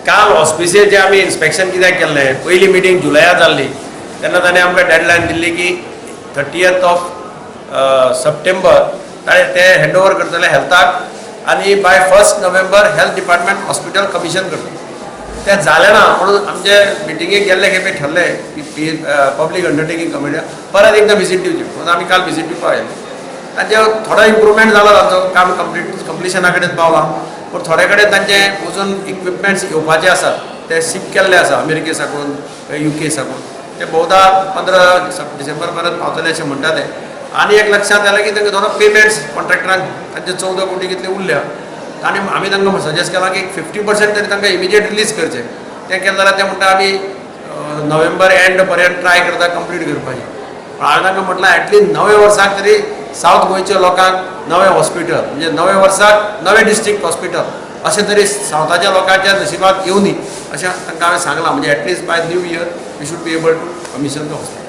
काल हॉस्पिसियेचें आमी इन्स्पेक्शन कित्याक केल्लें? पयली मिटींग जुलया जाल्ली तेन्ना ताणें आमकां डेडलायन दिल्ली की 30th of September ताणें ते हँड ओवर करतले हेल्थाक आनी by 1st November health department hospital commission करतले. तें जालें ना म्हणून आमचे मिटिंगेक गेल्ले खेपे ठरलें की पब्लीक अंडरटेकींग कमिटी परत एकदां विजीट दिवची म्हणून आमी काल विजीट दिवपाक आयले. तांचे थोडो इम्प्रुवमेंट जाला, तांचो काम कंप्लीट कंप्लिशना कडेन पावलां, पूण थोडे कडेन तांचे अजून इक्विपमेंट्स येवपाचे आसात. ते शिप केल्ले आसा अमेरिके साकून, युके साकून. ते बहुधा 15 डिसेंबर पर्यंत पावतले अशें म्हणटा ते. आनी एक लक्षांत आयलें की तांकां थोडो पेमेंट्स कॉन्ट्रॅक्टरांक तांचे 14 कोटी कितले उरल्या आनी आमी तांकां सजेस्ट केलां की 50% तरी तांकां इमिजिएट रिलीज करचें. तें केलें जाल्यार ते म्हणटा, आमी नोव्हेंबर एंड पर्यंत ट्राय करता कंप्लीट करपाची. पण हांवें तांकां म्हटलां, एटलिस्ट नव्या वर्साक तरी सावथ गोंयच्या लोकांक नवें हॉस्पिटल, म्हणजे नव्या वर्साक नवें डिस्ट्रिक्ट हॉस्पिटल अशें तरी सावथाच्या लोकांच्या नशिबात येवनी अशें तांकां हांवें सांगलां. म्हणजे at least by new year we should be able to commission the hospital.